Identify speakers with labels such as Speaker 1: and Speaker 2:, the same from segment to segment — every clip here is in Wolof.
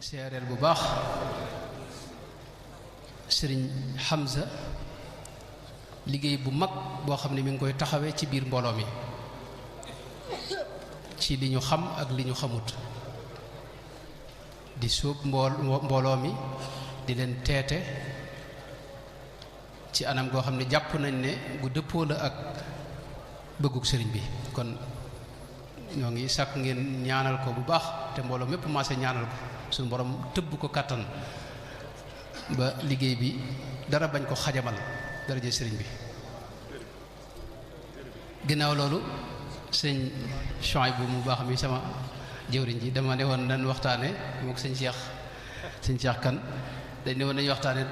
Speaker 1: seereel bu baax sëriñ Hamza liggéey bu mag boo xam ne mi ngi koy taxawee ci biir mbooloo mi ci li ñu xam ak li ñu xamut di sóob mbooloo mi di leen teete ci anam goo xam ne jàpp nañ ne gu dëppoo la ak bëggug sëriñ bi kon ñoo ngi sàkk ngeen ñaanal ko bu baax te mbooloo mépp maase ñaanal ko suñu borom tëbb ko kàttan ba liggéey bi dara bañ ko xajamal daraje sëriñ bi ginnaaw loolu sëñ Chouaïb bu mu baax mi sama jëwriñ ji dama ne woon nañ waxtaane mook sëñ Cheikh kan dañ ne woon nañu waxtaane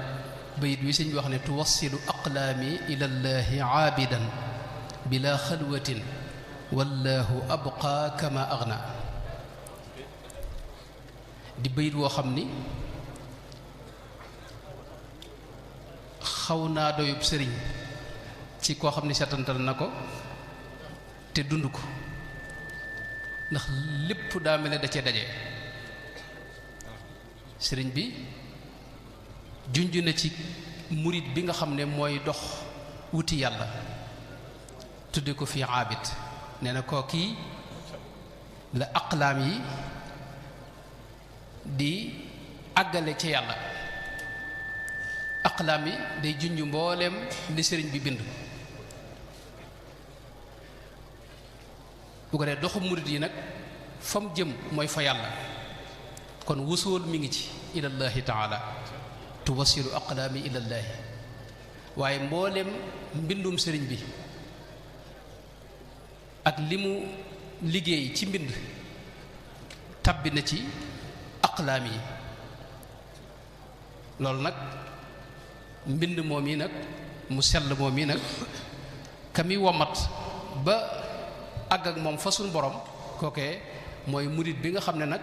Speaker 1: bayit wi sëñ bi wax ne tuwassilu aqlaami ilallahi aabidan bila xalwatin wallahu abqa kama aghna di bayit woo xam ni xaw naa doyub sëriñ ci koo xam ni setantal na ko te dund ko ndax lépp daa mel ne da cee daje sëriñ bi junj na ci murit bi nga xam ne mooy dox wuti yàlla tudde ko fi aabid nee na koo kii la aqlaam yi di àggale ci yàlla aqlaam yi day junj mbooleem li sëriñ bi bind bu ko dee doxu murit yi nag fa mu jëm mooy fa yàlla kon wusool mi ngi ci ilallahi taala tuwasilu aqlaami ilallaahi waaye mbooleem mbindum sëriñ bi ak li mu liggéey ci mbind tabbi na ci aqlaam yi loolu nag mbind moom yi nag mu sell moom yi nag ka mi womat ba àgg ak moom fa suñ borom kookee mooy murit bi nga xam ne nag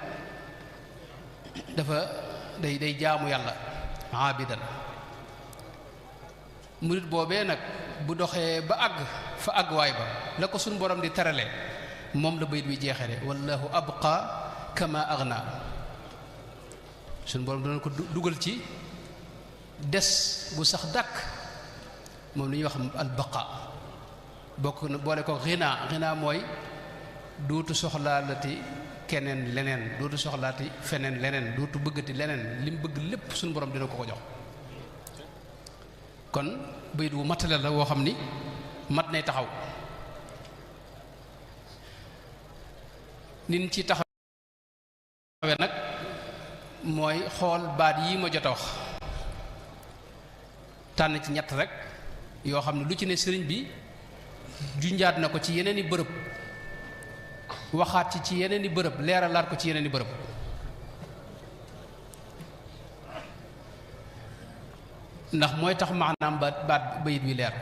Speaker 1: dafa day jaamu yàlla aabidan murit boobee nag bu doxee ba àgg fa àgguwaay ba la ko suñ borom di terale moom la bayit wi jeexee de wallahu abqa kama aghna suñ borom dana ko dugal ci des bu sax dàkk moom li ñuy wax albaqa bokk na boole ko xinaa mooy dootu soxlaalati keneen leneen dootu soxlaati feneen leneen dootu bëggati leneen li mu bëgg lépp suñu borom dina ko ko jox kon bayit wu matale la woo xam ni mat nay taxaw nin ci taxawe nag mooy xool baat yi ma jot a wax tànn ci ñett rek yoo xam ne lu ci ne sëriñ bi junjaat na ko ci yeneen i bërëb waxaat ci yeneen i bërëb leeralaat ko ci yeneen i bërëb ndax mooy tax maanaam baat bayit wi leer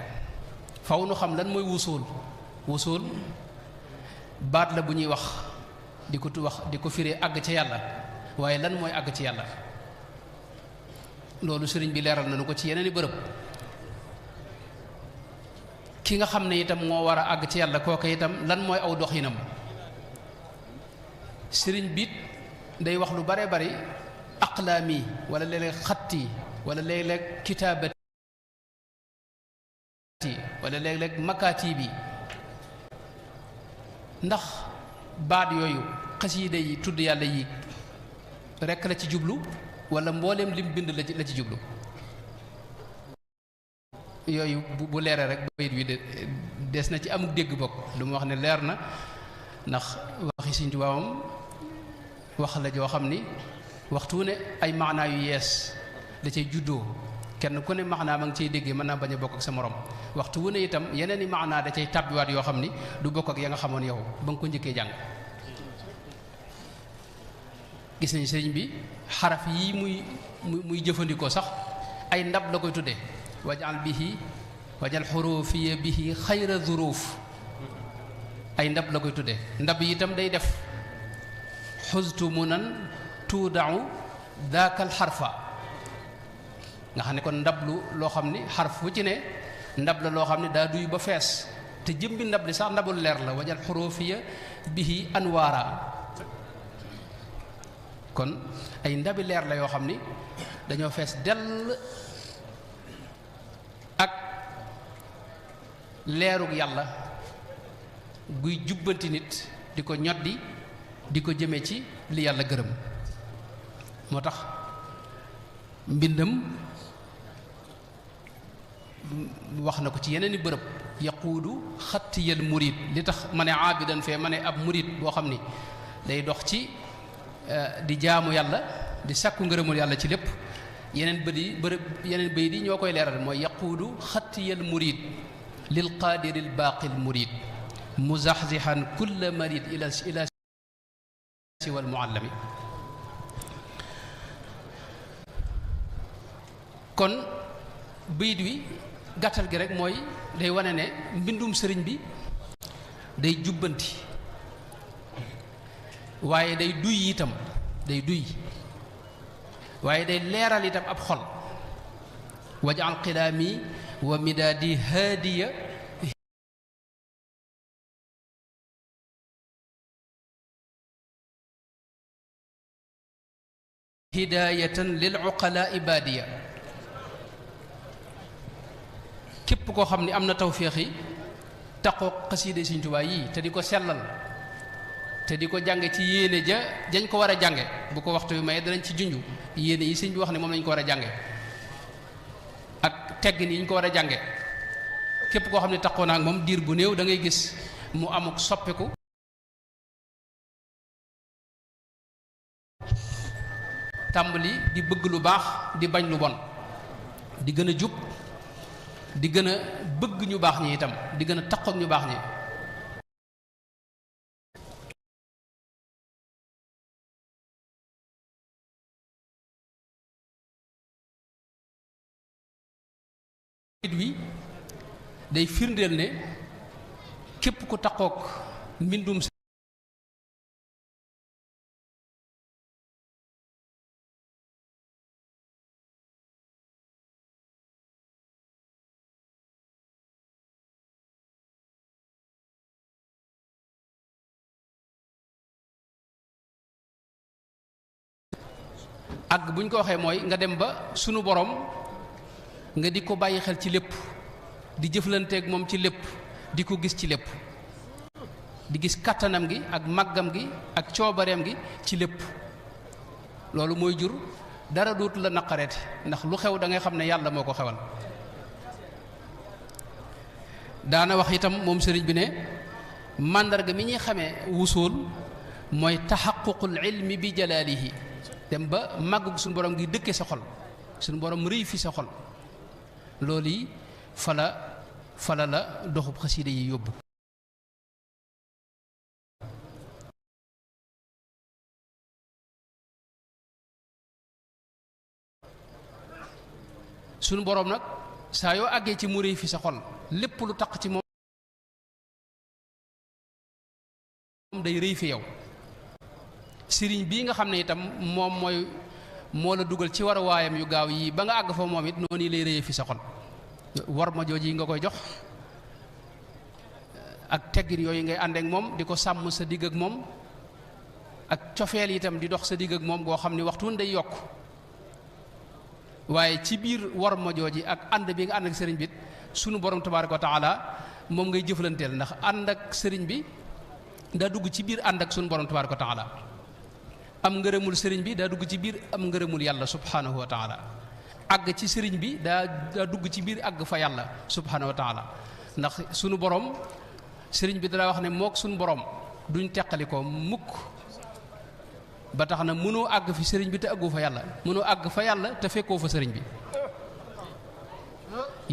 Speaker 1: faw nu xam lan mooy wusuul baat la bu ñuy wax di ko firee àgg ci yàlla waaye lan mooy àgg ci yàlla loolu sëriñ bi leeral nañu ko ci yeneen i bërëb ki nga xam ne itam moo war a àgg ci yàlla kooku itam lan mooy aw doxinam sëriñ biit day wax lu bare bari aqlaami wala léeg-léeg xatti wala léeg-léeg kitaabati wala léeg-léeg makaati bi ndax baat yooyu xasiida yi tudd yàlla yi rekk la ci jublu wala mbooleem lim bind la ci jublu yooyu bu leeree rek bayit wi des na ci amuk dégg bokk lu mu wax ne leer na ndax waxi Sëriñ Tuubaa moom wax la joo xam ni waxtu ne ay maanaa yu yees da cay juddoo kenn ku ne maanaa ma ngi cay déggee mën naa bañ a bokk ak sa morom waxtu wu ne itam yeneen i maanaa da cay tàbbiwaat yoo xam ni du bokk ak ya nga xamoon yow ba nga ko njëkkee jàng gis nañ sëriñ bi xaraf yi muy jëfandikoo sax ay ndab la koy tuddee wajal xurufiya bihi xayra zuruuf ay ndab la koy tuddee ndab yi itam day def xustu munan tuudau daakal xarfa nga xam ne kon ndab loo xam ni xarf wu ci ne ndab la loo xam ne daa duy ba fees te jëmbi ndab li sax ndabul leer la wajal xurufiya bihi anwaara kon ay ndabi leer la yoo xam ni dañoo fees dell ak leerug yàlla guy jubbanti nit di ko ñoddi di ko jëme ci li yàlla gërëm moo tax mbindam wax na ko ci yeneen i bërëb yaquudu xattiyal murid li tax ma ne aabidan fee ma ne ab murid boo xam ni day dox ci di jaamu yàlla di sàkku ngërëmul yàlla ci lépp yeneen bëy di ñoo koy leeral mooy yaquudu xattiyal murid lil qaadiril baaqil murid muzaxzixan kulla marid ila siwal muallami kon bayit wi gàttal gi rek mooy day wane ne mbindum sëriñ bi day jubbanti waaye day duy itam day duy waaye day leeral itam ab xol waj'al qilaami wa midaadi haadiya hidaayatan lil uqalaa ibaadiya képp koo xam ni am na tawféex yi taqoo xasiide Sëriñ Tuubaa yi te di ko sellal te di ko jànge ci yéene jañ ko war a jànge bu ko waxtu yu maye danañ ci junj yéene yi sëñ bi wax ne moom lañ ko war a jànge ak teggin yi ñu ko war a jànge képp koo xam ne taqoo naa ak moom diir bu néew da ngay gis mu amuk soppiku tàmbali di bëgg lu baax di bañ lu bon di gën a jub di gën a bëgg ñu baax ñi itam di gën a taqoo ak ñu baax ñi wi day firndeel ne képp ku taqook mbindum ak buñ ko waxee mooy nga dem ba sunu borom nga di ko bàyyi xel ci lépp di jëflanteeg moom ci lépp di ko gis ci lépp di gis kàttanam gi ak màggam gi ak coobareem gi ci lépp loolu mooy jur dara duut la naqareeti ndax lu xew da ngay xam ne yàlla moo ko xewal daana wax itam moom sëriñ bi ne màndarga mi ñuy xamee wusool mooy taxaququl ilmi bi jalaalihi dem ba màggug suñu borom gi dëkke sa xol suñu borom rëy fi sa xol loolu yi fala la doxub xasiida yi yóbbu sunu boroom nag saa yoo àggee ci mu rëy fi sa xol lépp lu taq ci moom day rëy fi yow sëriñ bii nga xam ne itam moom moo la dugal ci war a waayam yu gaaw yi ba nga àgg fa moom it noonu lay rëyee fi sa xol war ma jooju yi nga koy jox ak teggin yooyu ngay ànd ak moom di ko sàmm sa digg ak moom ak cofeel itam di dox sa digg ak moom goo xam ne waxtu day yokk waaye ci biir war ma jooji ak ànd bi nga ànd ak sëriñ bi sunu borom tabaaraka wa taala moom ngay jëflanteel ndax ànd ak sëriñ bi daa dugg ci biir ànd ak sunu borom tabaaraka wa taala am ngërëmul sëriñ bi daa dugg ci biir am ngërëmul yàlla subhanahu wa taala àgg ci sëriñ bi daa dugg ci biir àgg fa yàlla subhanahu wa taala ndax sunu borom sëriñ bi dala wax ne mook sunu borom duñ teqali ko mukk ba tax na mënoo àgg fi sëriñ bi te àggu fa yàlla mënoo àgg fa yàlla te fekkoo fa sëriñ bi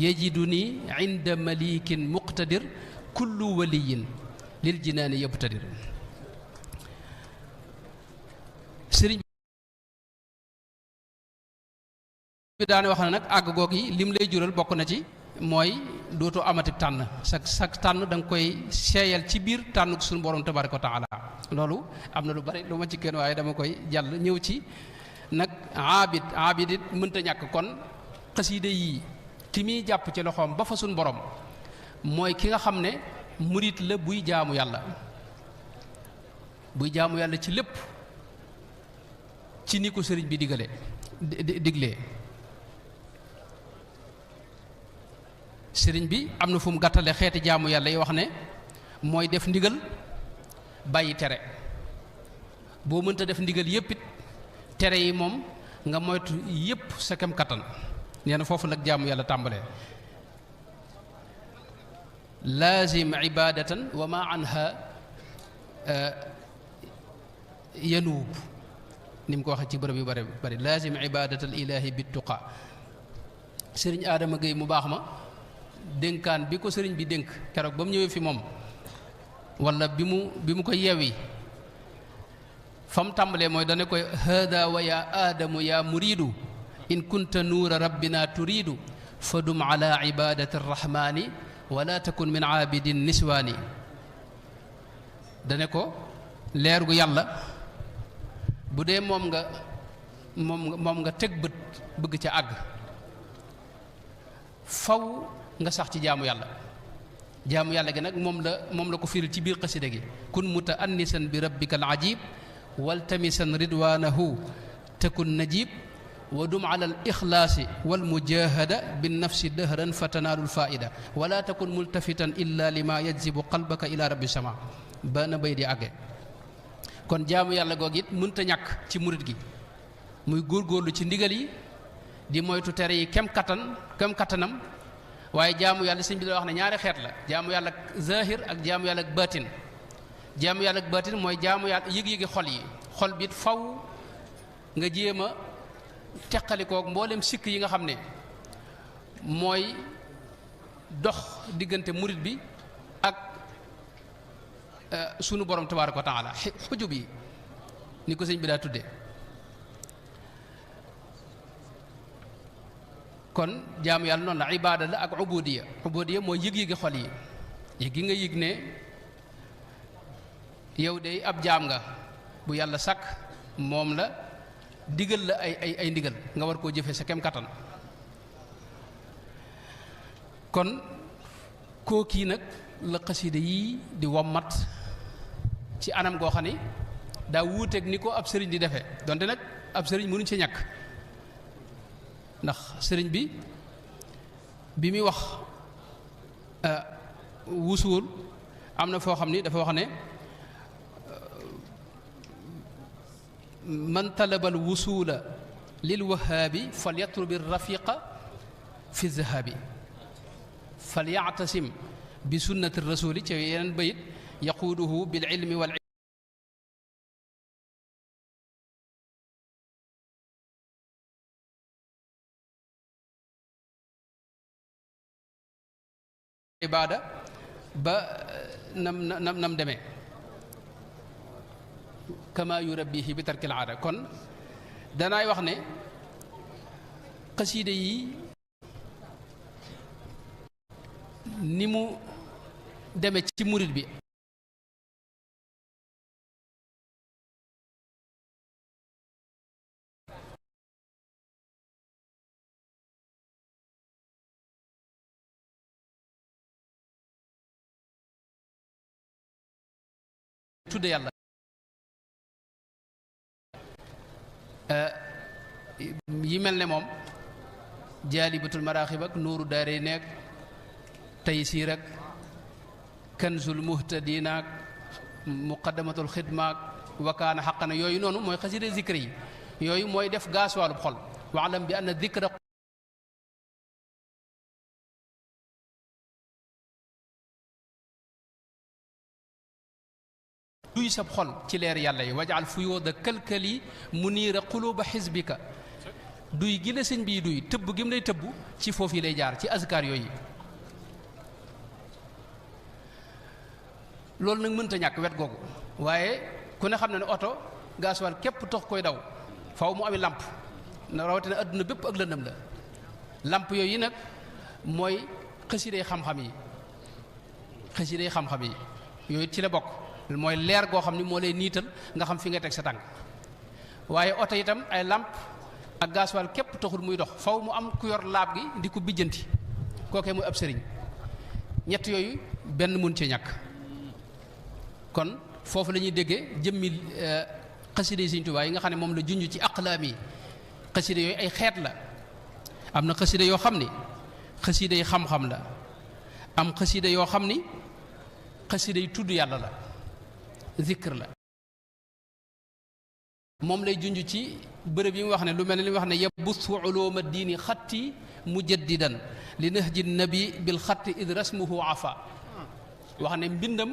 Speaker 1: yajiduni inda malikin muqtadir kullu waliyin lil jinaani yabtadir sëriñ bi daane wax na nag àgg goog yi lim lay jural bokk na ci mooy dootoo amati tànn sa tànn da nga koy seeyal ci biir tànn suñu borom tabaraka wa taala loolu am na lu bari lu ma ci kenn waaye dama koy jàll ñëw ci nag aabid it mënta ñàkk kon xasiida yi ki muy jàpp ci loxoom ba fa suñu borom mooy ki nga xam ne murit la buy jaamu yàlla ci lépp ci ni ko sëriñ bi diglee sëriñ bi am na fu mu gàttale xeeti jaamu yàlla yi wax ne mooy def ndigal bàyyi tere boo mënta def ndigal yépp it tere yi moom nga moytu yépp sa kem kattan nee na foofu nag jaamu yàlla tàmbalee laazim ibadatan wa ma anha yanuub ni mu ko waxee ci bërëb yu bari laazim ibadatal ilahi bittuqa sëriñ Adama Gueye mu baax ma dénkaan bi ko sëriñ bi dénk keroog ba mu ñëwee fi moom wala bi mu ko yeewi fa mu tàmbalee mooy dana koy hada wa ya aadamu ya muridu in kunta nuura rabbina turidu fadum ala ibadati arrahmani wala takun min aabidin niswaani dane ko leer gu yàlla bu dee moom nga teg bët bëgg ca àgg faw nga sax ci jaamu yàlla gi nag moom la ko firil ci biir xasida gi kun mutaannisan bi rabbika al ajib waltamisan ridwanahu takun najib wa dum ala al ixlaasi wal mujahada bin nafsi dëhran fa tanaalul faida wala takun multafitan illa lima yajzibu qalbaka ila rabbi sama ba na bay di àgge kon jaamu yàlla googu it mënta ñàkk ci murit gi muy góorgóorlu ci ndigal yi di moytu tere yi kem kattanam waaye jaamu yàlla sëñ bi la wax ne ñaari xeet la jaamu yàlla ak zahir ak jaamu yàlla ak baatin jaamu yàlla ak baatin mooy jaamu yàlla yëg-yëgi xol yi xol bi it faw nga jéem a teqalikoog mboolem sikk yi nga xam ne mooy dox diggante murit bi ak sunu borom tabaaraka wa taala xujub yi ni ko sëñ bi daa tudde kon jaamu yàlla noonu la ibaada la ak ubudiya mooy yëg-yëgi xol yi yëg gi nga yëg ne yow de ab jaam nga bu yàlla sàkk moom la digal la ay ndigal nga war koo jëfe sa kem kattan kon koo kii nag la xasida yii di wommat ci anam goo xam ne daa wuuteeg ni ko ab sëriñ di defee donte nag ab sëriñ mënuñ ci ñàkk ndax sëriñ bi muy wax wusuul am na foo xam ni dafa wax ne man talaba al wusula lil wahaabi fal yatlubi rafiqa fi zahabi fal yactasim bi sunnati rasuli ci yeneen bayit yaquuduhu bil ilmi wal ibaada ba nam demee kama yurabbihi bi tarkil aada kon danaay wax ne xasiide yi ni mu demee ci murit bi tudde yàlla yi mel ne moom jaalibatul maraaxib ak nuuru daare nekk taysiir ak kanzul muhtadina ak muqaddamatul xidmaak wakaana xaqana yooyu noonu mooy xasida zikri yi yooyu mooy def gaasuwaalub xol waalam bi anna dikra duy sab xol ci leer yàlla yi wajaal fuyooda kalkali muniira quluba xisbika duy gi la sëñ bii duy tëbb gi mu lay tëbb ci foofu yi lay jaar ci azkar yooyu loolu nag mënta ñàkk wet googu waaye ku ne xam ne ne oto gaasuwaal képp tax koy daw faw mu ami làmp na rawatina adduna bépp ak lëndëm la làmp yooyu nag mooy xasiday xam-xam yi yooyu ci la bokk mooy leer goo xam ni moo lay niital nga xam fi nga teg sa tànk waaye oto itam ay làmp ak gaasuwaal képp taxul muy dox faw mu am ku yor laab gi di ko bijjanti kookee muy ab sëriñ ñett yooyu benn mun ci ñàkk kon foofu la ñuy déggee jëmmi xasida yi Sëriñ Tuubaa yi nga xam ne moom la junj ci aqlaam yi xasida yooyu ay xeet la am na xasida yoo xam ni xasida yi xam-xam la am xasida yoo xam ni xasida yi tudd yàlla la zikr la moom lay junj ci bërëb yi mu wax ne lu mel ne li mu wax ne yabuthu uluma diini xatti mujaddidan li nahji nabi bil xatti id rasmuhu afa wax ne mbindam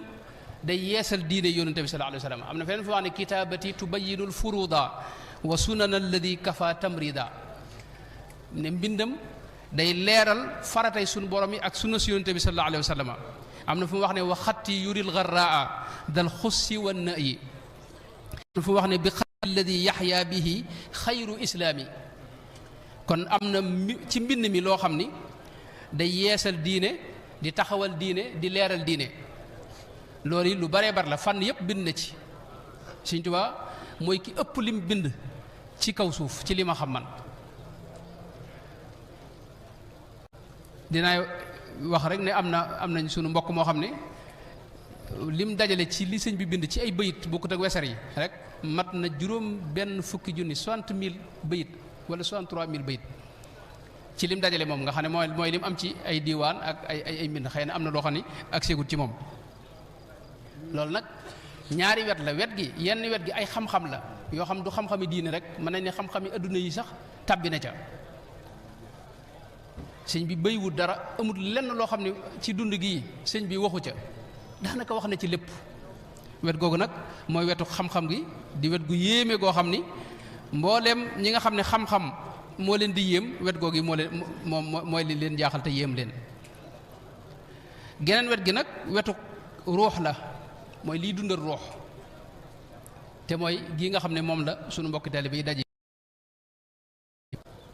Speaker 1: day yeesal diine yonente bi sallallahu alayhi wa sallam am na feneen fi wax ne kitaabati tubayinu lfuruda wa sunana alladi kafa tamrida ne mbindam day leeral faratay sunu borom yi ak sunna si yonente bi sallallahu alayhi wa sallam am na fu mu wax ne wa xatti yuril garraa dal xussi wa nayi fu mu wax ne bi xatti alladi yaxya bihi xayru islaami kon am na ci mbind mi loo xam ni day yeesal diine di taxawal diine di leeral diine loolu yi lu baree bar la fànn yépp bind na ci Sëriñ Tuubaa mooy ki ëpp lim bind ci kaw suuf ci li ma xam man dinaa wax rek ne am nañ sunu mbokk moo xam ne lim dajale ci li sëñ bi bind ci ay bayit bokkut ak weser yi rek mat na juróom benn fukki junni 60,000 bayit wala 63,000 bayit ci lim dajale moom nga xam ne mooy lim am ci ay diiwaan ak ay mbind xëy na am na loo xam ne ak seegut ci moom loolu nag ñaari wet la wet gi yenn wet gi ay xam-xam la yoo xam du xam-xami diine rek mën nañ ne xam-xami adduna yi sax tàbbi na ca sëñ bi béywut dara amul lenn loo xam ne ci dund gi sëñ bi waxu ca daanaka wax na ci lépp wet googu nag mooy wetu xam-xam gi di wet gu yéeme goo xam ni mbooleem ñi nga xam ne xam-xam moo leen di yéem wet googu yi mooy li leen jaaxal te yéem leen geneen wet gi nag wetu ruux la mooy liy dundal ruux te mooy gii nga xam ne moom la sunu mbokki taalibe yi daje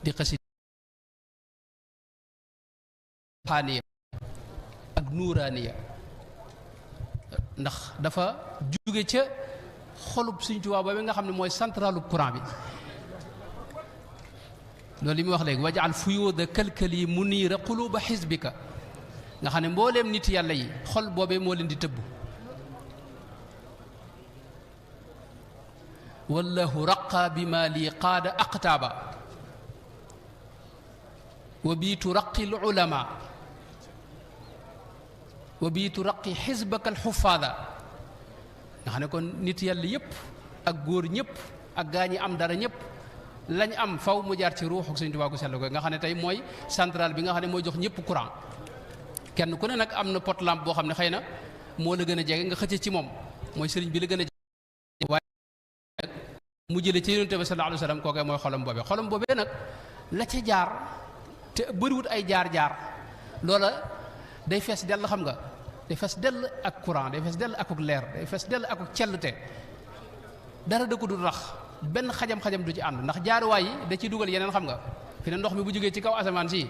Speaker 1: di xasi xaaniya ak nuuraaniya ndax dafa jóge ca xolub Sëriñ Tuubaa ba nga xam ne mooy centralu courant bi loolu li muy wax léegi wajaal fuyuuda kalkali muniira quluba xisbika nga xam ne mbooleem nit yàlla yi xol boobee moo leen di tëbb wallahu raqa bi ma lii qaada aqtaaba wa biitu raqi l ulama wa biitu raqi xisbaka al xufaada nga xam ne kon nit yàlla yëpp ak góor ñëpp ak gaa ñi am dara ñëpp lañ am faw mu jaar ci ruuxu Sëriñ Tuubaa gu sell ko nga xam ne tey mooy central bi nga xam ne mooy jox ñëpp courant kenn ku ne nag am na pot lampe boo xam ne xëy na moo la gën a jege nga xëcc ci moom mooy sëriñ bi la gën a jege waaye mu jële ci Yonent bi sallallahu alayhi wa sallam kookee mooy xolam boobee nag la ca jaar te bëriwut ay jaar-jaar loola day fees dell xam nga day fees dell ak courant day fees dell akuk leer day fees dell akuk cellte dara da ko dul rax benn xajam-xajam du ci ànd ndax jaaruwaay yi da ciy dugal yeneen xam nga fi ne ndox mi bu jógee ci kaw asamaan si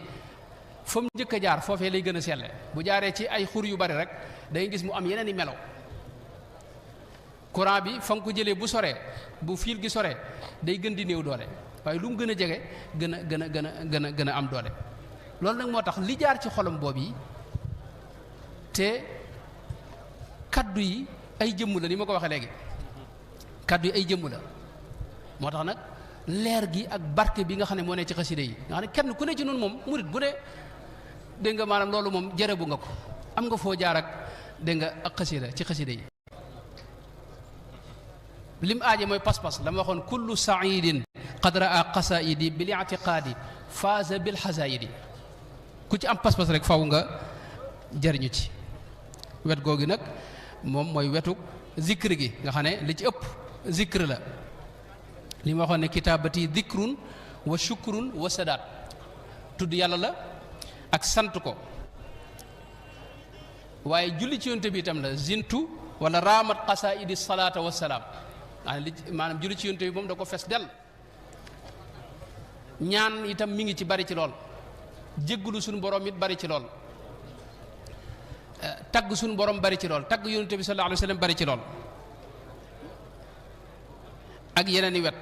Speaker 1: fa mu njëkk a jaar foofee lay gën a selle bu jaaree ci ay xur yu bari rek da ngay gis mu am yeneen i melo courant bi fa nga ko jëlee bu soree bu fiil gi soree day gën di néew doole waaye lu mu gën a jege gën a am doole loolu nag moo tax li jaar ci xolam boobu yi te kaddu yi ay jëmm la ni ma ko waxee léegi kaddu yi ay jëmm la moo tax nag leer gi ak barke bi nga xam ne moo ne ci xasida yi nga xam ne kenn ku ne ci noonu moom murit bu ne dégg nga maanaam loolu moom jërëbu nga ko am nga foo jaar ak dégg nga ak xasida ci xasida yi lim aaje mooy pas-pas la ma waxoon kullu saidin qad raa qasaidi bil i'tiqaadi faaza bil xasaayidi ku ci am pas-pas rek faw nga jariñu ci wet googu nag moom mooy wetu zikr gi nga xam ne li ci ëpp zikr la li ma waxoon ne kitaabati dikrun wa shukrun wa sadaat tudd yàlla la ak sant ko waaye julli ci yonte bi itam la zintu wala raamat qasaidi salaata wa salaam maanaam julli ci yonte bi moom da ko fes del ñaan itam mi ngi ci bari ci lool jéggulu suñu borom it bari ci lool tagg suñu borom bari ci lool tagg yonte bi sallallahu alayhi wa sallam bari ci lool ak yeneen i wet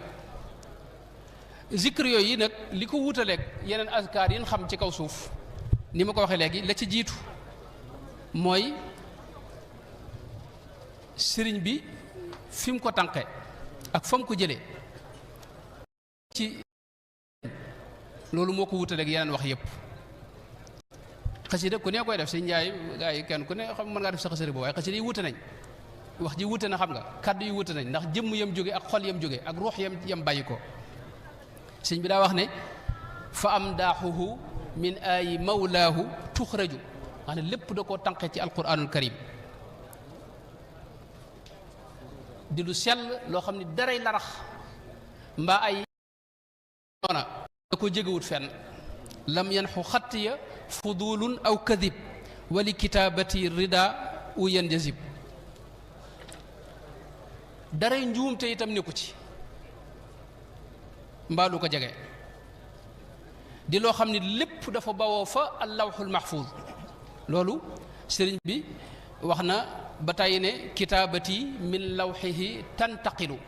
Speaker 1: zikr yooyu yi nag li ko wutaleeg yeneen azkaar yi xam ci kaw suuf ni ma ko waxee léegi la ci jiitu mooy sëriñ bi fi mu ko tànqe ak fam ko jëlee ci loolu moo ko wutaleeg yeneen wax yépp xasida ku ne koy def si njaay gaa yi kenn ku ne xam mën ngaa def sa xasida boobu waaye xasida yi wute nañ wax ji wute na xam nga kàddu yi wute nañ ndax jëmm yam jóge ak xol yam jóge ak ruux yam bàyyi ko sëñ bi daa wax ne fa am daaxuhu min ayi mawlaahu tuxraju xam ne lépp da koo tànqe ci alquranul karim di lu sell loo xam ne daray larax mbaa ay noona da ko jégewut fenn lam yanxu xattiya fudulun aw kadib wali kitaabati rida u yanjazib daray njuumte itam nekku ci mbaa lu ko jege di loo xam ne lépp dafa bawoo fa allawxul mahfuz loolu sëriñ bi wax na ba tàyyi ne kitaabati min lawxihi tantaqilu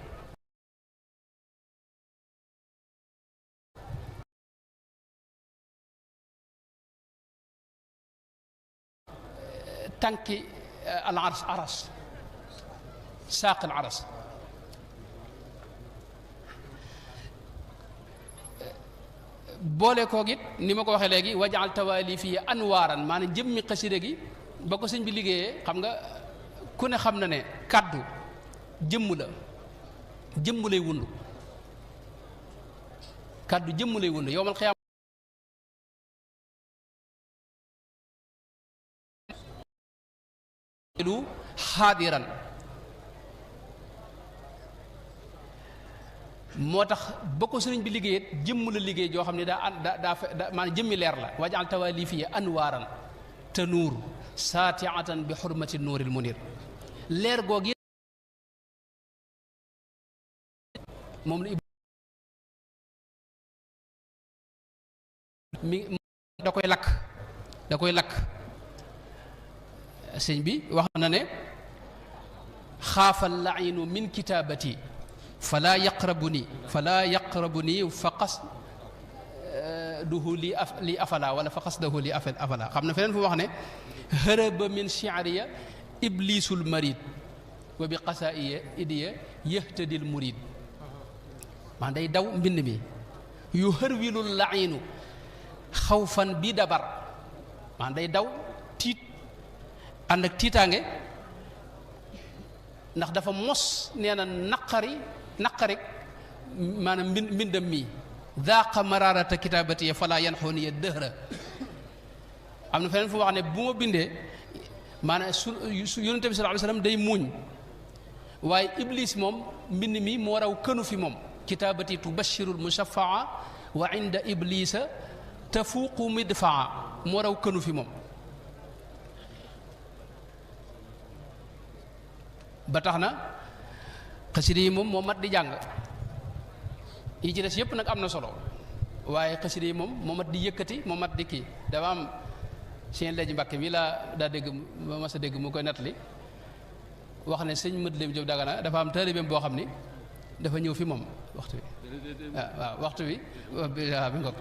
Speaker 1: tànki al aras saaq al aras boole koog it ni ma ko waxee léegi wajaal tawaali fii anwaaran maanaam jëmmi xasida gi ba ko sëñ bi liggéeyee xam nga ku ne xam na ne kàddu jëmm la jëmm lay wund kàddu jëmm lay wund yowmal xiyaam du xaadiran moo tax ba ko sëriñ bi liggéeyee jëmm la liggéey joo xam ne daa maanaam jëmmi leer la wajaal tawaali fii anwaaran te nuur saatiatan bi xurmati nuuril munir leer googu moom la mi da koy lakk sëñ bi wax na ne xaafa lainu min kitaabati fala yaqrabuni fa qasduhu li afala wala fa qasdahu li afala xam na feneen fu wax ne hërëba min shi'riya iblisul marid wa bi qasaiya idiya yahtadil murid maa day daw mbind mi yu hërwilul lainu xawfan bi dabar maa day daw tiit ànd ak tiitaange ndax dafa mos nee na naqari maanaam mbindam mi daaqa mararata kitaabati fala yanxuniya dëhra am na feneen fu wax ne bu ma bindee maanaam su yonente bi sallallahu alayhi wasallam day muuñ waaye iblis moom mbind mi moo raw kënu fi moom kitaabati tubashirul mushafaa wa inda iblisa tafuuqu midfaa moo raw kënu fi moom ba tax na xasida yi moom moo mat di jàng yi ci des yëpp nag am na solo waaye xasida yi moom moo mat di yëkkati moo mat di kii dafa am seen leji Mbàkke mi laa daa dégg ma mas a dégg mu koy nettali wax ne sëñ Mët Lim Jóob Dagana dafa am taalibeem boo xam ni dafa ñëw fi moom waxtu wi waaw waxtu wi waaw bi ngok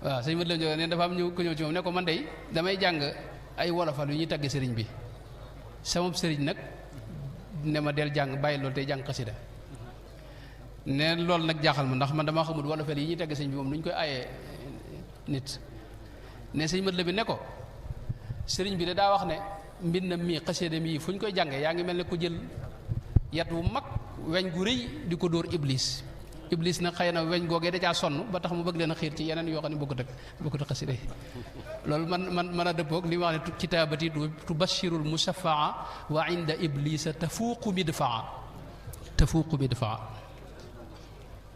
Speaker 1: waaw sëñ Mët Lim Jóob ne dafa am ñëw ku ñëw ci moom ne ko man dey damay jàng ay wolofal yu ñuy tagge sëriñ bi sama sëriñ nag ne ma del jàng bàyyi loolu tey jàng xasida ne loolu nag jaaxal ma ndax man damaa xamul wolofal yi ñuy tagge sëriñ bi moom nu ñu koy ayee nit ne sëñ Mët la bi ne ko sëriñ bi de daa wax ne mbindam mii xasida mii fu ñu koy jàngee yaa ngi mel ne ku jël yat wu mag weñ gu rëy di ko dóor iblis nag xëy na weñ googee da caa sonn ba tax mu bëgg leen a xiir ci yeneen yoo xam ne bokkut ak xasida yi loolu man a dëppoog li mu wax ne kitaabati tubashirul mushafaa wa inda iblisa tafuuqu midfaa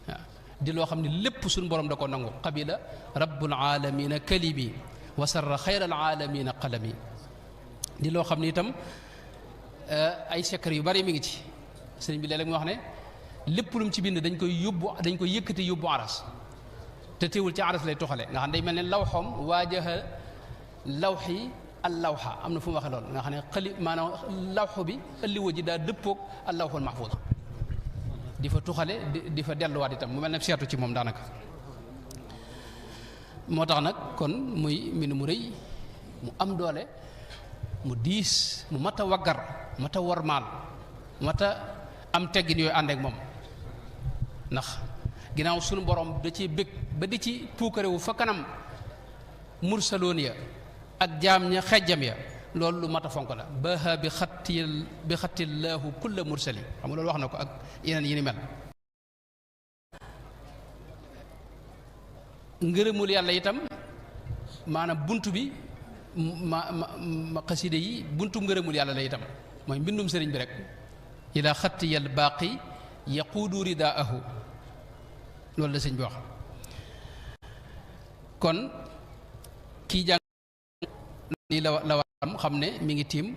Speaker 1: waaw di loo xam ne lépp suñu borom da ko nangu qabila rabbul alamina kalimi wa sarra xayral alamina qalami di loo xam ne itam ay secret yu bari mi ngi ci sëriñ bi léeg-léeg mu wax ne lépp lu mu ci bind dañ koy yëkkati yóbbu aras te teewul ci aras lay toxale nga xam day mel ne lawxoom waajaha lawxi al lawxa am na fu mu waxee loolu nga xam ne maanaam lawxu bi ëlliwa ji daa dëppoog al lawxul mahfuz di fa tuxale di fa delluwaat itam mu mel ne seetu ci moom daanaka moo tax nag kon muy mbind mu rëy mu am doole mu diis mu mat a waggar mat a wormaal mat a am teggin yooyu ànd ak moom ndax ginnaaw sunu borom da ci bëgg ba di ci puukarewu fa kanam mursaloon ya ak jaam ña xejjam ya loolu lu mat a fonk la baha bi xattillaahu kulla mursali xam nga loolu wax na ko ak yeneen yi ni mel ngërëmul yàlla itam maanaam bunt bi ma xaside yi buntu ngërëmul yàlla la itam mooy mbindum sëriñ bi rek ila xattiyal baaqi yaquudu ridaahu loolu la sëñ bi wax kon kii jàng lii la war xam ne mi ngi tiim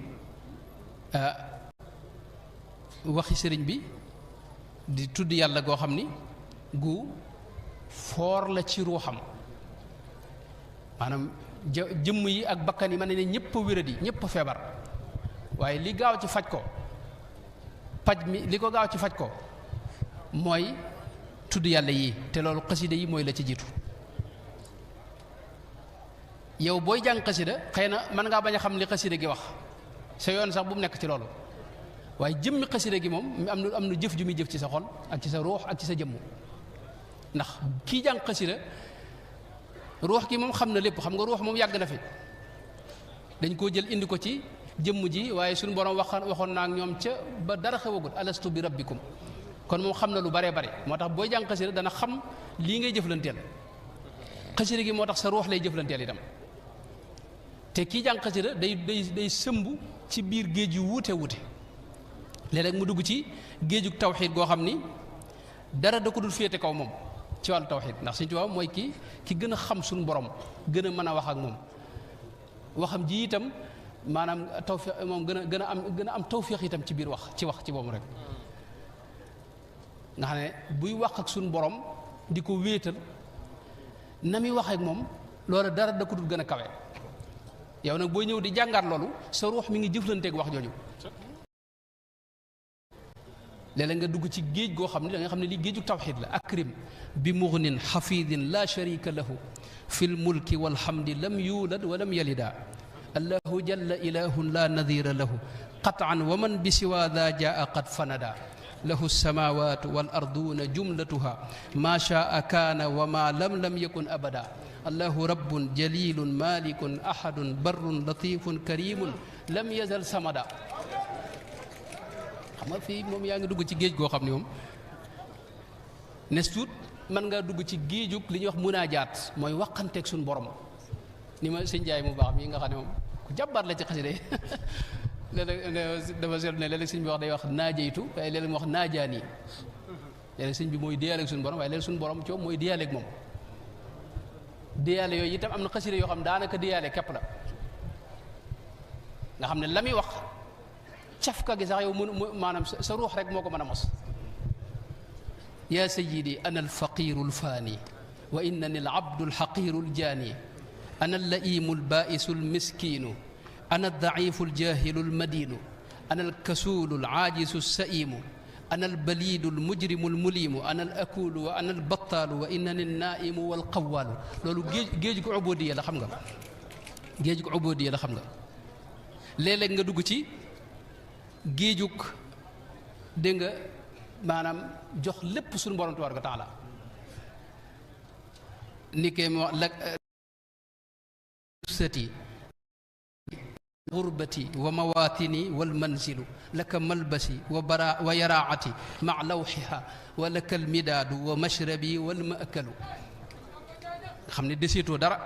Speaker 1: waxi sëriñ bi di tudd yàlla goo xam ni gu foor la ci ruuxam maanaam jëmm yi ak bakkan yi mën ne ñëpp a wéradi ñëpp a feebar waaye li gaaw ci faj ko paj mi li ko gaaw ci faj ko mooy tudd yàlla yii te loolu xasida yi mooy la ci jiitu yow booy jàng xasida xëy na mën ngaa bañ a xam li xasida gi wax sa yoon sax bu mu nekk ci loolu waaye jëmmi xasida gi moom am na jëf ju muy jëf ci sa xol ak ci sa ruux ak ci sa jëmm ndax kii jàng xasida ruux gi moom xam na lépp xam nga ruux moom yàgg na fi dañ koo jël indi ko ci jëmm ji waaye suñu borom waxoon naa ak ñoom ca ba dara xewagut alastu bi rabbikum kon moom xam na lu baree bare moo tax booy jàng xasida dana xam lii ngay jëflanteel xasida gi moo tax sa ruux lay jëflanteel itam te kii jàng xasida day sëmb ci biir géej yu wuute wuute léeg-léeg mu dugg ci géejug tawxiid goo xam ni dara da ko dul féete kaw moom ci wàllu tawxiid ndax Sëñ Tuubaa mooy ki gën a xam suñu borom gën a mën a wax ak moom waxam ji itam maanaam tawfiq moom gën a am tawfiq itam ci biir wax ci boobu rek nga xam ne buy wax ak suñu borom di ko wéetal na muy wax ak moom loolu dara da ko dul gën a kawe yow nag booy ñëw di jàngaat loolu sa ruux mi ngi jëflanteeg wax jooju léeg-léeg nga dugg ci géej goo xam ne da nga xam ne lii géeju tawxiid la akrim bi mughnin xafidin la sharika lahu fi lmulki walhamdi lam yulad wa lam yalida allahu jalla ilahun la nadira lahu qatan wa man bi siwa da jaa qad fanada lahu samawatu wal arduna jumlatuha ma shaa kaana wa ma lam yakun abada allahu rabbun jalilun malikun ahadun barrun latifun karimun lam yazal samada xam nga fii moom yaa ngi dugg ci géej goo xam ne moom nes tuut mën ngaa dugg ci géejug li ñuy wax munaajaat mooy waxanteeg suñu borom ni ma sëñ Njaay mu baax mii nga xam ne moom ku jàmbaar la ci xasida yi léeg-léeg dafa seetlu ne léeg-léeg sëñ bi wax day wax naajeytu waaye léeg-léeg mu wax naajaani léeg-léeg sëñ bi mooy déyaaleeg suñu borom waaye léeg suñu borom coow mooy déyaaleeg moom déyaale yooyu itam am na xasida yoo xam daanaka déyaale képp la nga xam ne la muy wax cafka gi sax yow maanaam sa ruux rek moo ko mën a mos yaa sayyidi ana alfaqiru alfaani wa innani alabdu alxaqiru aljaani ana allaimu albaisu almiskinu ana aldaifu aljahilu almadinu ana alkasulu alaajisu alsaimu ana albalidu almujrimu almulimu ana alakulu wa ana albattaalu wa innani alnaimu walqawaalu loolu géej gu ubodiya la xam nga géej gu ubodiya la xam nga léeg-léeg nga dugg ci géejug dégg nga maanaam jox lépp suñu borom tabaaraka wa taala ni kee mo la sati gurbati wa mawatini wal manzilu laka malbasi wa yaraati ma lawxiha wa laka almidaadu wa mashrabi wal maakalu nga xam ne deseetoo dara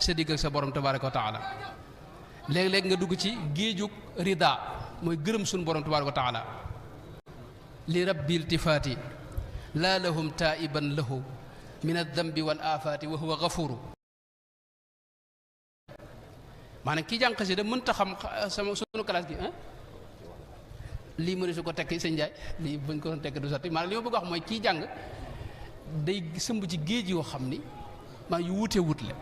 Speaker 1: sa digg ak sa borom tabaaraka wa taala léeg-léeg nga dugg ci géejug rida mooy gërëm suñu borom tabaaraka wa taala li rabbi iltifaati laa lahum taiban lahu min aldambi wal afaati wa huwa gafuru maanaam kii jàng xasida mënta xam sama sunu classe gi lii mëne su ko tekki sëñ Njaay lii buñ ko tekki du sotti maanaam li ma bëgg wax mooy kii jàng day sëmb ci géej yoo xam ni maanaam yu wute wut la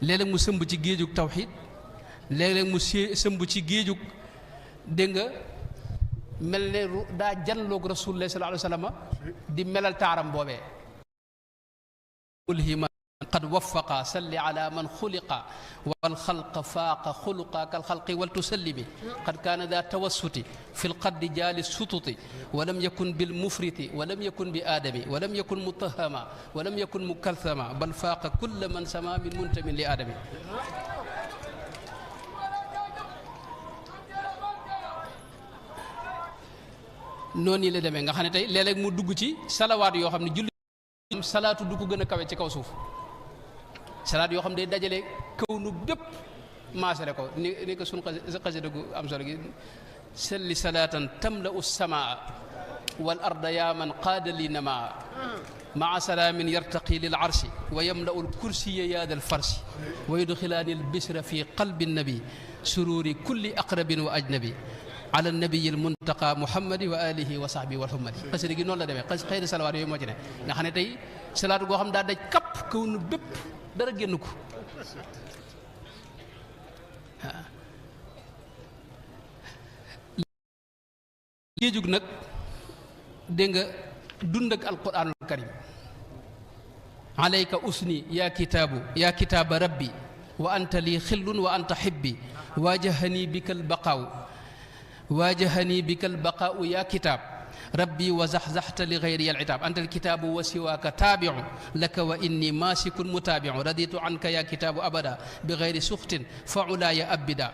Speaker 1: léeg-léeg mu sëmb ci géejug tawxiid léeg-léeg mu sëmb ci géejug dégg nga mel ne daa janloog rasulullah sallallahu alayhi wa sallam di melal taaram boobee ulhima qad waffaqa salli ala man xuliqa wal xalqa faaqa xuluqa kal xalqi wal tusallimi qad kaana daa tawassuti fi lqaddi jaali sututi wa lam yakun bil mufriti wa lam yakun bi aadami wa lam yakun mutahama wa lam yakun mukalthama bal faaqa kulla man sama min muntamin li aadami noonu la demee nga xam ne tey léeg-léeg mu dugg ci salawaat yoo xam ne julli salaatu du ko gën a kawe ci kaw suuf salaat yoo xam ne day dajale kaw nu bépp maasale ko ni ko suñ xasida gu am solo gi salli salaatan tamla u samaa wal arda yaa man qaada li namaa maa salaamin yartaqi lil arshi wa yamla'u l kursiya yaadal farsi wa yudxilaani l bisra fi qalbi nabi sururi kulli aqrabin wa ajnabi ala nabiyi l muntaqa muhammadi wa alihi wa sahbihi wal hummadi xasida gi noonu la demee xëy na salawaat yooyu moo ci ne nga xam ne tey salaatu goo xam daa daj kapp kaw nu bépp dara génn ko géejug nag dégg nga dund ak alquranul karim alayka usni yaa kitaabu yaa kitaaba rabbi wa anta lii xillun wa anta xibbi waajahani bika albaqaau yaa kitaab rabbi wa zaxzaxta li gayri alcitaab anta alkitaabu wa siwaaka taabicu laka wa inni maasikun mutaabicu raditu anka yaa kitaabu abada bi gayri suxtin fa ulaaya abida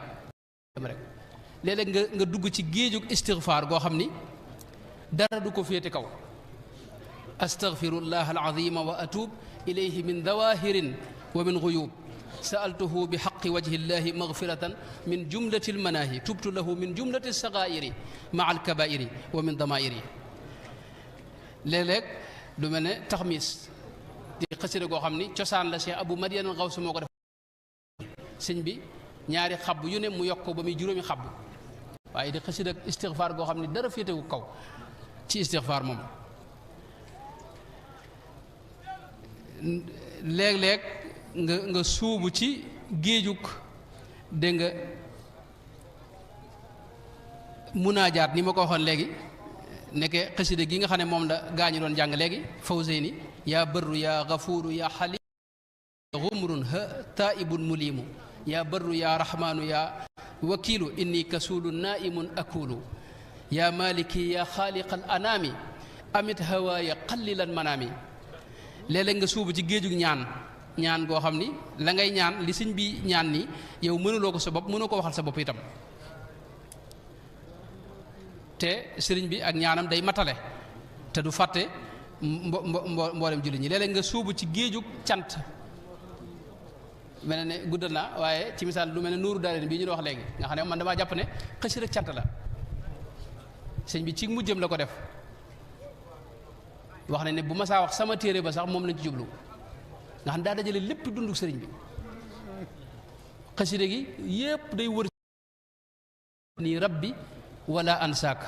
Speaker 1: rek léeg-léeg nga dugg ci géejug istigfaar goo xam ni dara du ko féete kaw astagfirullah alazima wa atuub ilayhi min dawahirin wa min guyub sa'altuhu bi haqqi wajhi llahi maghfiratan min jumlati almanahi tubtu lahu min jumlati alsagairi maa alkabairi wa min damairi léeg-léeg lu mel ne taxmis di xasida goo xam ni cosaan la Cheikh Abou Madiane Gaws moo ko def sëñ bi ñaari xabb yu ne mu yokk ko ba muy juróomi xabb waaye di xasida istigfaar goo xam ni dara féetewu kaw ci istigfaar moom léeg-léeg nga suubu ci géejug dégg nga munaajaat ni ma ko waxoon léegi nekke xasida gi nga xam ne moom la gaañu doon jàng léegi fawzeyni yaa barru yaa gafuuru yaa xaliim gumrun ha taibun mulimu yaa barru yaa rahmaanu yaa wakiilu inni kasuulu naimun akulu yaa maliki yaa xaaliqal anaami amit hawaaya qallilan manaami léeg-léeg nga suubu ci géejug ñaan goo xam ni la ngay ñaan li sëñ bi ñaan ni yow mënuloo ko sa bopp mënoo ko waxal sa bopp itam te sëriñ bi ak ñaanam day matale te du fàtte mboolem jullit ñi léeg-léeg nga suubu ci géejug cant mel ne guddal naa waaye ci misaal lu mel ne nuuru daareen bii ñu doon wax léegi nga xam ne man damaa jàpp ne xasida cant la sëñ bi ci mujjam la ko def wax nañ ne bu ma saa wax sama téere ba sax moom lañ ci jublu nga xam daa dajale lépp dundu sëriñ bi xasida gi yépp day wër ni rabbi wala ansaak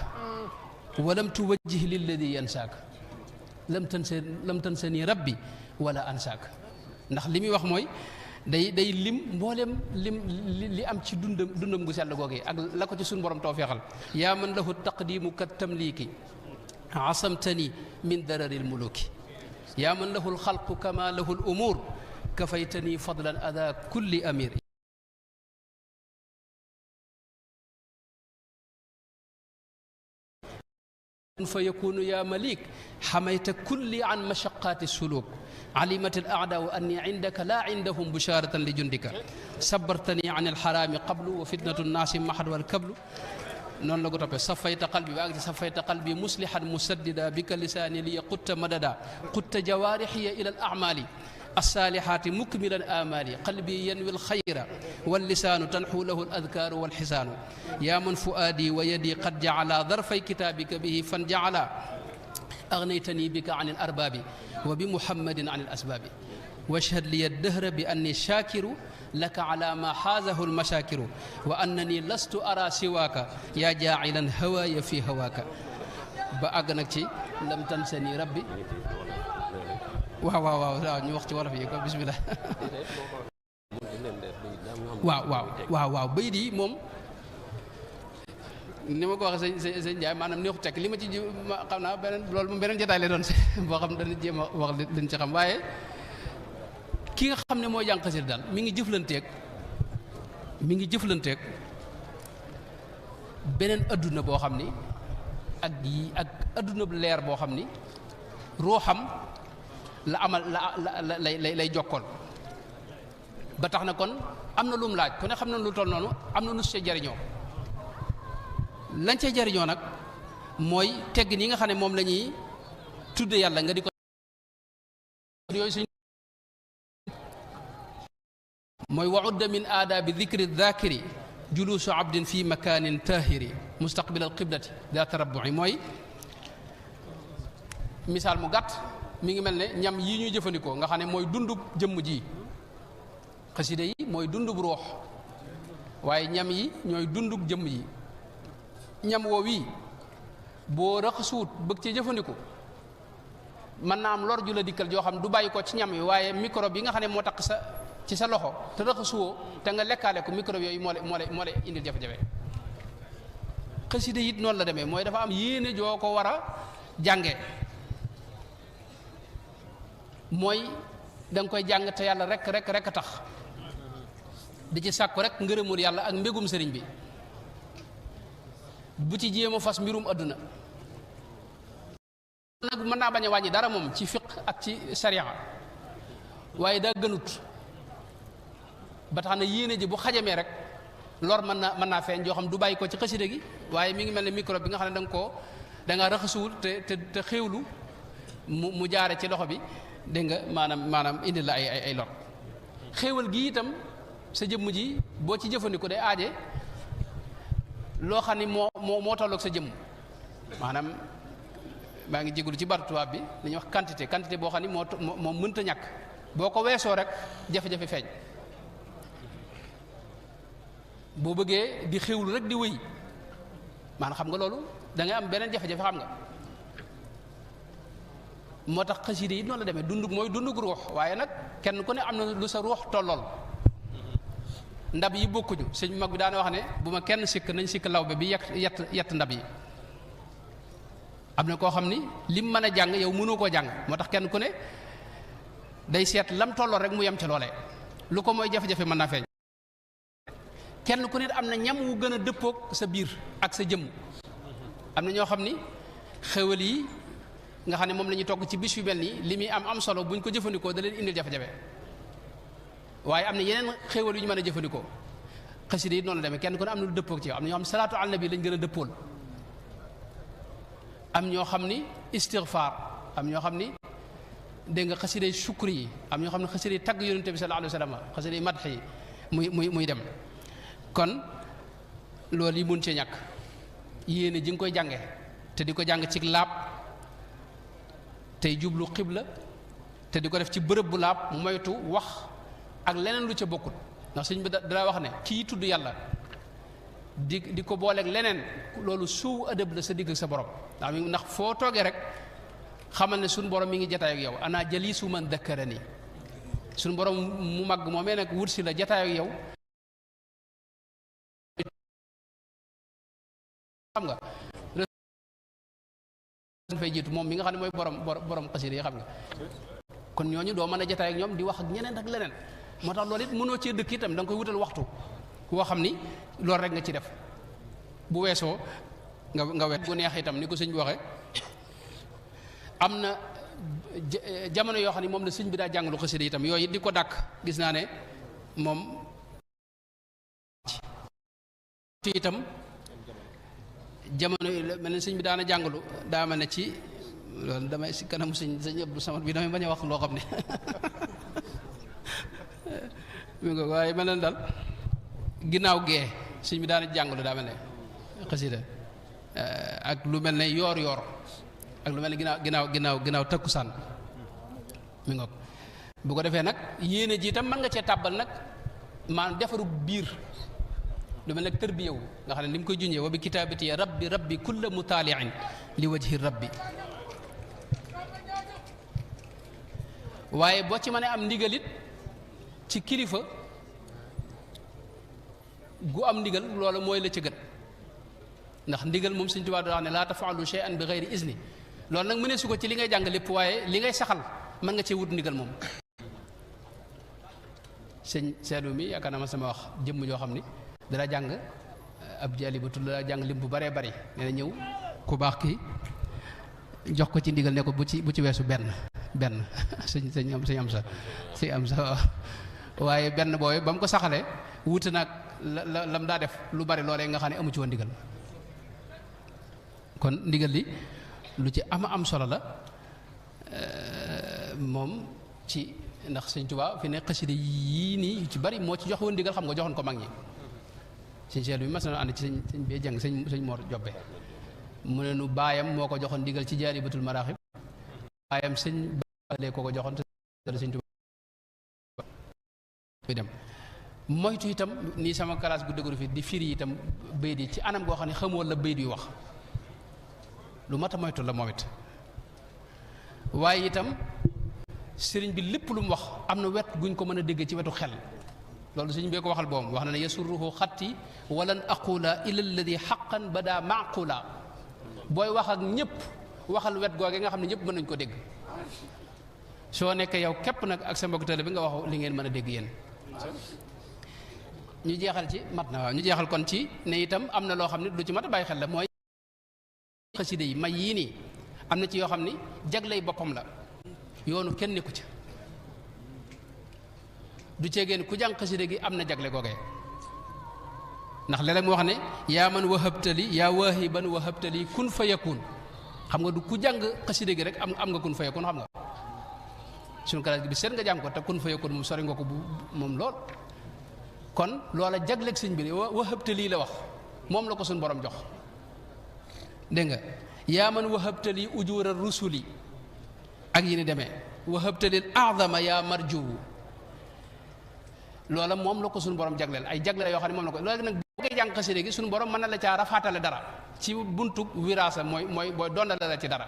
Speaker 1: walam tuwajjih lilladi yansaak lam tansa ni rabbi wala ansaak ndax li muy wax mooy day lim mboolem li am ci dundam gu sell googee ak la ko ci suñu borom tawfeexal yaa man lahu taqdimu kat tamliiki asamtani min dararil muluki yaa man lahu alxalqu kama lahu al umur kafaytani fadlan ada kulli amir fa yakunu ya malik xamayta kulli an mashaqati suluk alimat al aadaau anni indaka la indahum busharatan li jundika sabartani an alxaraami qablu wa fitnatu nnaasi mahad wal kablu noonu la ko toppee safayta qalbi ba ak ci safayta qalbi muslihan musaddida bika lisaani li qutta madada qutta jawaarixiya ila al amali alsaalihaati mukmilan amali qalbi yanwi alxayra wallisaanu tanxu lahu aladkaaru walxisaanu yaa man fuaadi wa yadi qad jacala darfay kitaabika bihi fan jacala agnaytani bika an alarbaabi wa bi muhammadin an alasbaabi washhad liya addahra bi anni shaakiru laka ala ma xaazahu almashaakiru wa annani lastu ara siwaaka yaa jaacilan hawaaya fi hawaaka ba àgg nag ci lam tansani rabbi waaw ñu wax ci wolof yi ko bismillah waaw bayit yi moom ni ma ko waxee sëñ Ndiaye maanaam neexu tekk li ma ci xam naa beneen loolu moom beneen jotaay lay doon boo xam dana jéem a wax liñ ci xam waaye ki nga xam ne mooy jàng xasida daal mi ngi jëflanteeg beneen adduna boo xam ni ak adduna bu leer boo xam ni ruuxam la amal la lay jokkool ba tax na kon am na lu mu laaj ku ne xam na lu toll noonu am na nu see jariñoo lañ cee jariñoo nag mooy teggin yi nga xam ne moom la ñuy tudde yàlla nga di ko yooyu suñ mooy wa udda min aadaabi dikri daakiri juluusu abdin fi makaanin taahiri mustaqbil al qiblati daa tarabbu'i mooy misaal mu gàtt mi ngi mel ne ñam yi ñuy jëfandikoo nga xam ne mooy dundub jëmm ji xasida yi mooy dundub ruux waaye ñam yi ñooy dundub jëmm yi ñam woo wii boo raxasuwut bëgg ci jëfandikoo mën naa am lor ju la dikkal joo xam du bàyyi ko ci ñam yi waaye microbe yi nga xam ne moo tax ci sa loxo te raxasuwoo te nga lekkaale ko microbe yooyu moo lay indil jafe-jafe xasida it noonu la demee mooy dafa am yéene joo ko war a jànge mooy da nga koy jàng te yàlla rek a tax di ci sàkku rek ngërëmul yàlla ak mbégum sëriñ bi bu ci jéem a fas mbirum adduna nag mën naa bañ a wàññi dara moom ci fiq ak ci sariya waaye daa gënut ba tax na yéene ji bu xajamee rek lor mën naa feeñ joo xam du bàyyi ko ci xasida gi waaye mi ngi mel ne microbe bi nga xam ne da nga raxasuwul te xéewlu mu jaare ci loxo bi dégg nga maanaam indi la ay lor xéewal gi itam sa jëmm ji boo ci jëfandiku day aaje loo xam ni moo tolloog sa jëmm maanaam maa ngi jégalu ci baatu tubaab bi li ñuy wax quantité boo xam ni moo mënta ñàkk boo ko weesoo rek jafe-jafe feeñ boo bëggee di xéwlu rek di wéy maanaam xam nga loolu da ngay am beneen jafe-jafe xam nga moo tax xasida yi noonu la demee mooy dundug ruux waaye nag kenn ku ne am na lu sa ruux tollool ndab yi bokkuñu sëñ mag bi daana wax ne bu ma kenn sikk nañ sikk lawbe bi yett ndab yi am na koo xam ni lim mën a jàng yow mënoo koo jàng moo tax kenn ku ne day seet lam tollool rek mu yem ci loolee lu ko mooy jafe-jafe mën naa feeñ kenn ku ne am na ñam wu gën a dëppoog sa biir ak sa jëmm am na ñoo xam ni xewal yi nga xam ne moom la ñuy togg ci bis yu mel nii li muy am solo buñ ko jëfandikoo da leen indil jafe-jafe waaye am na yeneen xéewal yu ñu mën a jëfandikoo xasida yi noonu la demee kenn ku ne am na lu dëppoog ci yow am na ñoo xam ne salaatu ala nabi lañ gën a dëppool am ñoo xam ni istighfar am ñoo xam ni dégg nga xasida yi sukri yi am ñoo xam ne xasida yi tagg yonente bi sallallahu alayhi wa sallam xasida yi madx yi muy dem kon loolu yi mun cee ñàkk yéene ji nga koy jànge te di ko jàng ci laab tey jublu xibla te di ko def ci bërëb bu laab moytu wax ak leneen lu ca bokkut ndax sëñ bi dara wax ne kii tudd yàlla di ko booleeg leneen loolu suu adab la sa digg ak sa borom ndax foo toogee rek xamal ne suñu borom mi ngi jataay ak yow ana jalisu man dakkarani suñu borom mu mag moomee nag wut si la jataay ak yow xam nga fay jiitu moom mi nga xam ne mooy borom xasida yi xam nga kon ñooñu doo mën a jataay ak ñoom di wax ak ñeneen ak leneen moo tax loolu it mënoo cee dëkk itam da nga koy wutal waxtu woo xam ni loolu rek nga ci def bu weesoo nga wet bu neex itam ni ko sëñ bi waxee am na jamono yoo xam ne moom la sëñ bi daa jàngalu xasida itam yooyu it di ko dàkk gis naa ne moom itam jamono mel ne sëñ bi daana jàngalu daa ma ne ci loolu damay si kanamu sëñ Abdou Samad bi damay bañ a wax loo xam ne mi nga waaye mel ne daal ginnaaw gee sëñ bi daana jàngalu daa mel ne xasida ak lu mel ne yoor ak lu mel ne ginnaaw takkusaan mi nga bu ko defee nag yéene ji itam mën nga cee tàbbal nag maanaam defaru biir lu mel nag tërbiyewu nga xam ne ni mu koy junjee wa bi kitaabati ya rabbi kulla mutaaliin li wajhi rabbi waaye boo ci mënee am ndigalit ci kilifa gu am ndigal loolu mooy la ci gën ndax ndigal moom Sëñ Tuubaa daa wax ne laa tafaalu shay'an bi ghayri izni loolu nag mënee su ko ci li ngay jàng lépp waaye li ngay saxal mën nga cee wut ndigal moom sëñ seedu mi yaakaar naa ma sama wax jëmm joo xam ni dara jàng ab jaalibatu la jàng lim bu baree bari nee na ñëw ku baax kii jox ko ci ndigal ne ko bu ci weesu benn sëñ am sa waaye benn booy ba mu ko saxalee wuute nag la lam daa def lu bari loolee nga xam ne amu ci woon ndigal kon ndigal li lu ci am solo la moom ci ndax sëñ Tuubaa fi ne xasida yii nii ci bari moo ci jox woon ndigal xam nga joxoon ko mag ñi sëñ Cheikh bi mas na ànd ci sëñ bee jàng sëñ Mor Jobbe mu ne nu baayam moo ko joxoon ndigal ci Jaalibatul Maraaxib baayam sëñ Baalee ko joxoon te sëñ Tuubaa bi dem moytu itam nii sama classe gu dëgëru fi di firi itam bayit yi ci anam goo xam ne xamoo la bayit yu wax lu mat a moytu la moom it waaye itam sëriñ bi lépp lu mu wax am na wet guñ ko mën a dégg ci wetu xel loolu sëriñ bee ko waxal boom wax na ne yasurruhu xatti walan aqula ila alladi xaqan bada maqula booy wax ak ñëpp waxal wet googe nga xam ne ñëpp mën nañ ko dégg soo nekkee yow képp nag ak sa mbokk tale bi nga wax li ngeen mën a dégg yéen ñu jeexal ci mat na waaw ñu jeexal kon ci ne itam am na loo xam ne lu ci mat a bàyyi xel la mooy xaside yi may yii nii am na ci yoo xam ni jagley boppam la yoonu kenn nekku ci du ceegeen ku jàng xaside gi am na jagle googee ndax léeg-léeg mu wax ne yaa man wahabtali yaa waahiban wahabtali kun fa yakun xam nga du ku jàng xaside gi rek am nga kun fa yakun xam nga suñu kalaas gi bi seet nga jàng ko te kun fa yakun moom sori nga ko bu moom lool kon loola jagleeg sëñ bi wahabtali la wax moom la ko suñu borom jox dégg nga yaa man wahabtali ujura rusuli ak yi ni demee wahabtalil a'zama yaa marjuwu loola moom la ko suñu borom jagleel ay jagleel yoo xam ne moom la ko loolu nag boo koy jàng xasida gi suñu borom mën na la caa rafaatale dara ci buntu wiraasa mooy booy dondale la ci dara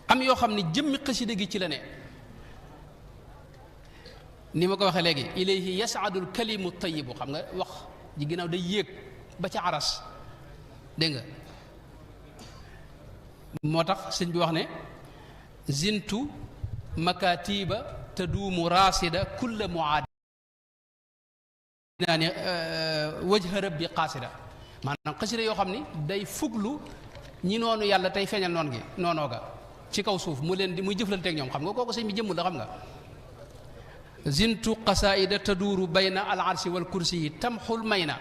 Speaker 1: am yoo xam ne jëmmi xasida gi ci la ne ni ma ko waxee léegi ilayhi yasaadul kalimu tayibu xam nga wax ji ginnaaw day yéeg ba ca aras dégg nga moo tax sëñ bi wax ne zintu makatiba taduumu raasida kulla muaad naa ne wajha rabbi qaasida maanaam xasida yoo xam ni day fuglu ñi noonu yàlla tey feeñal noon gi noonoo ga ci kaw suuf mu leen di muy jëflanteeg ñoom xam nga kooku sëñ bi jëmm la xam nga zintu qasaida taduuru bayna al arsi wal kursi yi tamxul may na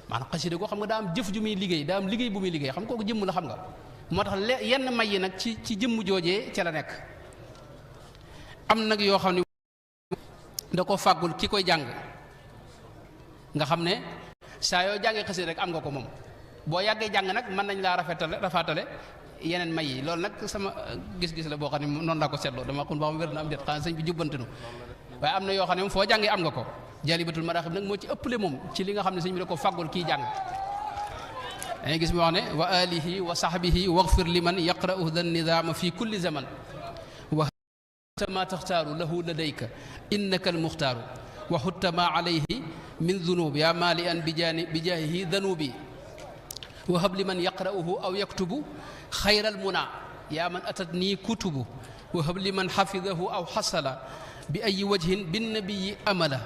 Speaker 1: maanaam xasida koo xam nga daa am jëf ju muy liggéey daa am liggéey bu muy liggéey xam nga kooku jëmm la xam nga moo tax yenn may yi nag ci jëmm joojee ca la nekk am nag yoo xam ne da ko fàggul ki koy jàng nga xam ne saa yoo jàngee xasida rek am nga ko moom boo yàggee jàng nag mën nañ laa rafaatale yeneen may yi loolu nag sama gis-gis la boo xam ne noonu laa ko seetloo dama xun ba xam wér na am déet xanaa sëñ bi jubbantinu waaye am na yoo xam ne moom foo jàngee am nga ko Jaalibatul Maraaxib nag moo ci ëppale moom ci li nga xam ne sëñ bi da ko fàggul kii jàng dañuy gis mu wax ne wa alihi wa sahbihi waghfir liman yaqra'u dha nizaama fi kulli zaman wa ma taxtaaru lahu ladayka innaka almuxtaaru wa xutta ma alayhi min dunubi yaa maali an bi jaahihi danubi wa hab liman yaqra'uhu aw yaktubu xayral muna yaa man atat nii kutubu wa hab liman xafidahu aw xasala bi ayi wajhin binnabiyi amala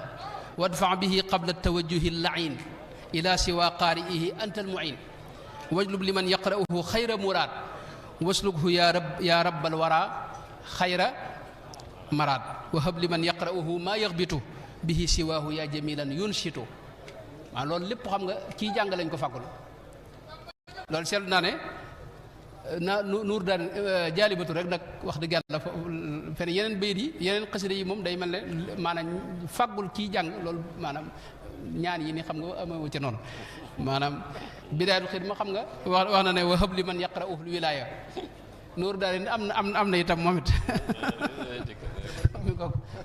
Speaker 1: wadfa bihi qabla tawajjuhi llain ila siwa qaari'ihi anta almuin wajlub liman yaqra'uhu xayra muraad waslughu ya rabbal wara xayra maraad wa hab liman yaqra'uhu maa yaxbitu bihi siwaahu yaa jamilan yunshitu maa loolu lépp xam nga kii jàng lañ ko fàggul loolu seetlu naa ne nuur daan jaalibatu rek nag wax dëgg yàlla fen yeneen bayit yi yeneen xasida yi moom day mel ne maanaam fàggul kii jàng loolu maanaam ñaan yi ni xam nga amewu ci noonu maanaam bidaayatul xidma xam nga wax na ne wa hab liman yaqra'uhu wilaaya nuur daan am na itam moom it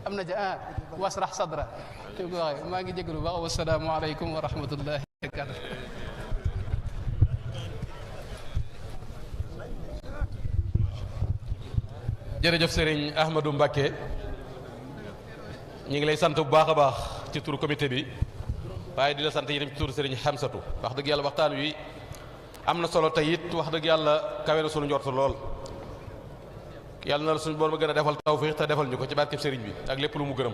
Speaker 1: am na ca wasrax sadra te ko waxee maa ngi jégalu baax wasalaamu aleykum wa rahmatullahi wa barakatuh
Speaker 2: jërëjëf Serigne Ahmadou Mbacké ñu ngi lay sant bu baax a baax ci turu comité bi waaye di la sant yi dem ci turu Serigne Hamsatu wax dëgg yàlla waxtaan wi am na solo te it wax dëgg yàlla kawe na sunu njort lool yàlla na la suñu borom gën a defal tawfiq te defal ñu ko ci barkeb sëriñ bi ak lépp lu mu gërëm.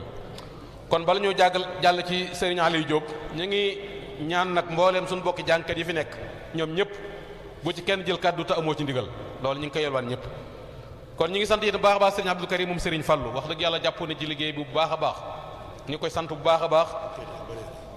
Speaker 2: kon bala ñoo jàll ci sëriñ Aliou Diop ñu ngi ñaan nag mbooleem suñu bokki jàngkat yi fi nekk ñoom ñëpp bu ci kenn jël kàddu te amoo ci ndigal loolu ñu ngi koy yelwaan ñëpp. kon ñu ngi sant yéen bu baax a baax sëriñ Abdou Karim moom sëriñ Fallou wax dëgg yàlla jàppoon na ci liggéey bi bu baax a baax ñu koy sant bu baax a baax